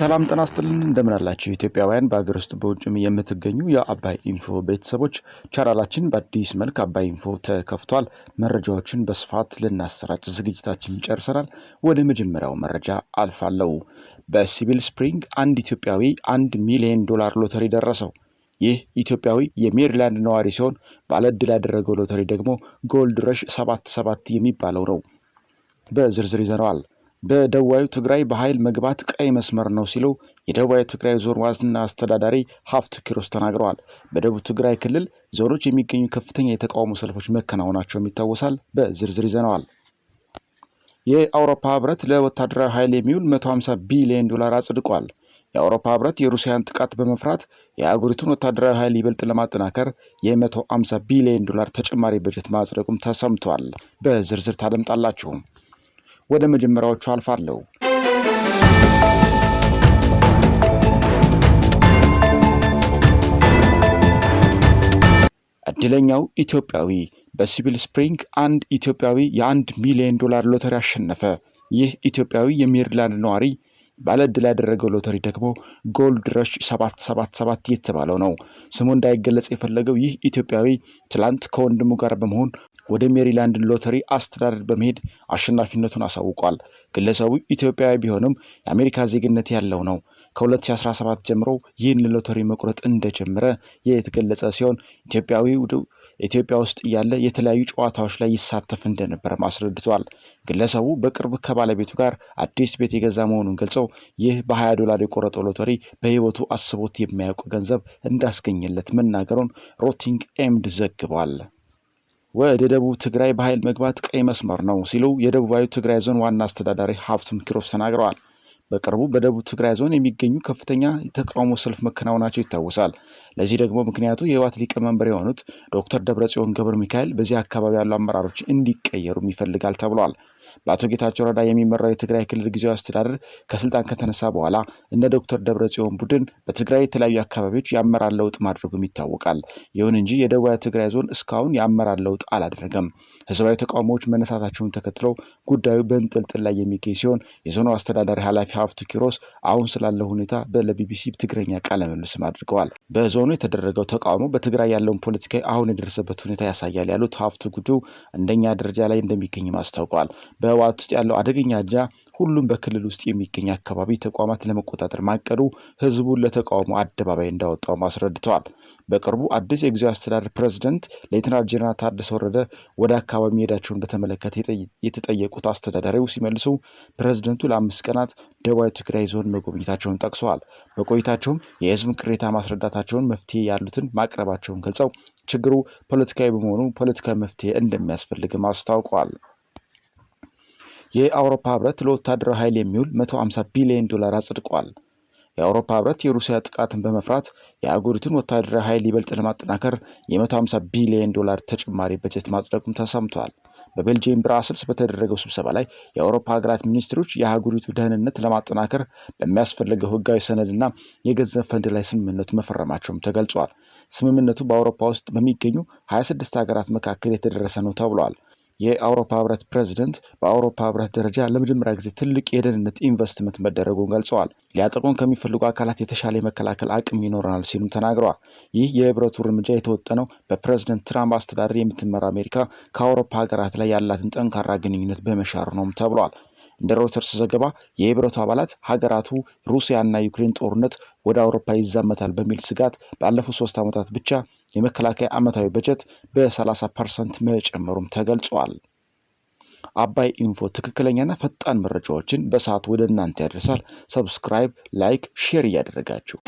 ሰላም ጤና ይስጥልን፣ እንደምን አላችሁ ኢትዮጵያውያን በሀገር ውስጥ በውጭም የምትገኙ የአባይ ኢንፎ ቤተሰቦች። ቻናላችን በአዲስ መልክ አባይ ኢንፎ ተከፍቷል። መረጃዎችን በስፋት ልናሰራጭ ዝግጅታችንን ጨርሰናል። ወደ መጀመሪያው መረጃ አልፋለሁ። በሲቪል ስፕሪንግ አንድ ኢትዮጵያዊ 1 ሚሊዮን ዶላር ሎተሪ ደረሰው። ይህ ኢትዮጵያዊ የሜሪላንድ ነዋሪ ሲሆን ባለዕድል ያደረገው ሎተሪ ደግሞ Gold Rush 77 የሚባለው ነው። በዝርዝር ይዘነዋል። በደቡባዊ ትግራይ በኃይል መግባት ቀይ መስመር ነው ሲሉ የደቡባዊ ትግራይ ዞን ዋና አስተዳዳሪ ሀፍቱ ኪሮስ ተናግረዋል። በደቡብ ትግራይ ክልል ዞኖች የሚገኙ ከፍተኛ የተቃውሞ ሰልፎች መከናወናቸውም ይታወሳል። በዝርዝር ይዘነዋል። የአውሮፓ ህብረት ለወታደራዊ ኃይል የሚውል 150 ቢሊዮን ዶላር አጽድቋል። የአውሮፓ ህብረት የሩሲያን ጥቃት በመፍራት የአህጉሪቱን ወታደራዊ ኃይል ይበልጥ ለማጠናከር የ150 ቢሊዮን ዶላር ተጨማሪ በጀት ማጽደቁም ተሰምቷል። በዝርዝር ታደምጣላችሁ። ወደ መጀመሪያዎቹ አልፋለሁ። እድለኛው ኢትዮጵያዊ። በሲቪል ስፕሪንግ አንድ ኢትዮጵያዊ የ1 ሚሊዮን ዶላር ሎተሪ አሸነፈ። ይህ ኢትዮጵያዊ የሜሪላንድ ነዋሪ ባለ ዕድል ያደረገው ሎተሪ ደግሞ Gold Rush 777 የተባለው ነው። ስሙ እንዳይገለጽ የፈለገው ይህ ኢትዮጵያዊ ትላንት ከወንድሙ ጋር በመሆን ወደ ሜሪላንድ ሎተሪ አስተዳደር በመሄድ አሸናፊነቱን አሳውቋል። ግለሰቡ ኢትዮጵያዊ ቢሆንም የአሜሪካ ዜግነት ያለው ነው። ከ2017 ጀምሮ ይህን ሎተሪ መቁረጥ እንደጀመረ የተገለጸ ሲሆን ኢትዮጵያዊው ኢትዮጵያ ውስጥ እያለ የተለያዩ ጨዋታዎች ላይ ይሳተፍ እንደነበረ አስረድቷል። ግለሰቡ በቅርብ ከባለቤቱ ጋር አዲስ ቤት የገዛ መሆኑን ገልጸው ይህ በ20 ዶላር የቆረጠው ሎተሪ በሕይወቱ አስቦት የማያውቅ ገንዘብ እንዳስገኘለት መናገሩን ሮቲንግ ኤምድ ዘግቧል። ወደ ደቡብ ትግራይ በኃይል መግባት ቀይ መስመር ነው ሲሉ የደቡባዊ ትግራይ ዞን ዋና አስተዳዳሪ ሀፍቱም ኪሮስ ተናግረዋል። በቅርቡ በደቡብ ትግራይ ዞን የሚገኙ ከፍተኛ የተቃውሞ ሰልፍ መከናወናቸው ይታወሳል። ለዚህ ደግሞ ምክንያቱ የህወሓት ሊቀመንበር የሆኑት ዶክተር ደብረጽዮን ገብረ ሚካኤል በዚህ አካባቢ ያሉ አመራሮች እንዲቀየሩም ይፈልጋል ተብሏል። በአቶ ጌታቸው ረዳ የሚመራው የትግራይ ክልል ጊዜያዊ አስተዳደር ከስልጣን ከተነሳ በኋላ እነ ዶክተር ደብረጽዮን ቡድን በትግራይ የተለያዩ አካባቢዎች የአመራር ለውጥ ማድረጉም ይታወቃል። ይሁን እንጂ የደቡባዊ ትግራይ ዞን እስካሁን የአመራር ለውጥ አላደረገም። ህዝባዊ ተቃውሞዎች መነሳታቸውን ተከትለው ጉዳዩ በእንጥልጥል ላይ የሚገኝ ሲሆን የዞኑ አስተዳዳሪ ኃላፊ ሀፍቱ ኪሮስ አሁን ስላለው ሁኔታ ለቢቢሲ ትግረኛ ቃለ ምልልስም አድርገዋል። በዞኑ የተደረገው ተቃውሞ በትግራይ ያለውን ፖለቲካዊ አሁን የደረሰበት ሁኔታ ያሳያል ያሉት ሀፍቱ ጉዱ አንደኛ ደረጃ ላይ እንደሚገኝም አስታውቀዋል። በህወሓት ውስጥ ያለው አደገኛ እጃ ሁሉም በክልል ውስጥ የሚገኝ አካባቢ ተቋማት ለመቆጣጠር ማቀዱ ህዝቡን ለተቃውሞ አደባባይ እንዳወጣውም አስረድተዋል። በቅርቡ አዲስ የጊዜያዊ አስተዳደር ፕሬዝደንት ሌተናል ጄኔራል ታደሰ ወረደ ወደ አካባቢ መሄዳቸውን በተመለከተ የተጠየቁት አስተዳዳሪው ሲመልሱ ፕሬዝደንቱ ለ5 ቀናት ደቡባዊ ትግራይ ዞን መጎብኘታቸውን ጠቅሰዋል። በቆይታቸውም የህዝቡን ቅሬታ ማስረዳታቸውን፣ መፍትሄ ያሉትን ማቅረባቸውን ገልጸው ችግሩ ፖለቲካዊ በመሆኑ ፖለቲካዊ መፍትሄ እንደሚያስፈልግም አስታውቀዋል። የአውሮፓ ህብረት ለወታደራዊ ኃይል የሚውል 150 ቢሊዮን ዶላር አጽድቋል። የአውሮፓ ህብረት የሩሲያ ጥቃትን በመፍራት የአህጉሪቱን ወታደራዊ ኃይል ይበልጥ ለማጠናከር የ150 ቢሊዮን ዶላር ተጨማሪ በጀት ማጽደቁም ተሰምቷል። በቤልጅየም ብራስልስ በተደረገው ስብሰባ ላይ የአውሮፓ ሀገራት ሚኒስትሮች የአህጉሪቱ ደህንነት ለማጠናከር በሚያስፈልገው ህጋዊ ሰነድና የገንዘብ ፈንድ ላይ ስምምነቱ መፈረማቸውም ተገልጿል። ስምምነቱ በአውሮፓ ውስጥ በሚገኙ 26 ሀገራት መካከል የተደረሰ ነው ተብሏል። የአውሮፓ ህብረት ፕሬዚደንት በአውሮፓ ህብረት ደረጃ ለመጀመሪያ ጊዜ ትልቅ የደህንነት ኢንቨስትመንት መደረጉን ገልጸዋል። ሊያጠቁን ከሚፈልጉ አካላት የተሻለ የመከላከል አቅም ይኖረናል ሲሉም ተናግረዋል። ይህ የህብረቱ እርምጃ የተወጠነው በፕሬዚደንት ትራምፕ አስተዳደር የምትመራ አሜሪካ ከአውሮፓ ሀገራት ላይ ያላትን ጠንካራ ግንኙነት በመሻሩ ነውም ተብሏል። እንደ ሮይተርስ ዘገባ የህብረቱ አባላት ሀገራቱ ሩሲያና ዩክሬን ጦርነት ወደ አውሮፓ ይዛመታል በሚል ስጋት ባለፉት 3 ዓመታት ብቻ የመከላከያ ዓመታዊ በጀት በ30% መጨመሩም ተገልጿል። አባይ ኢንፎ ትክክለኛና ፈጣን መረጃዎችን በሰዓቱ ወደ እናንተ ያደርሳል። Subscribe፣ like፣ share እያደረጋችሁ።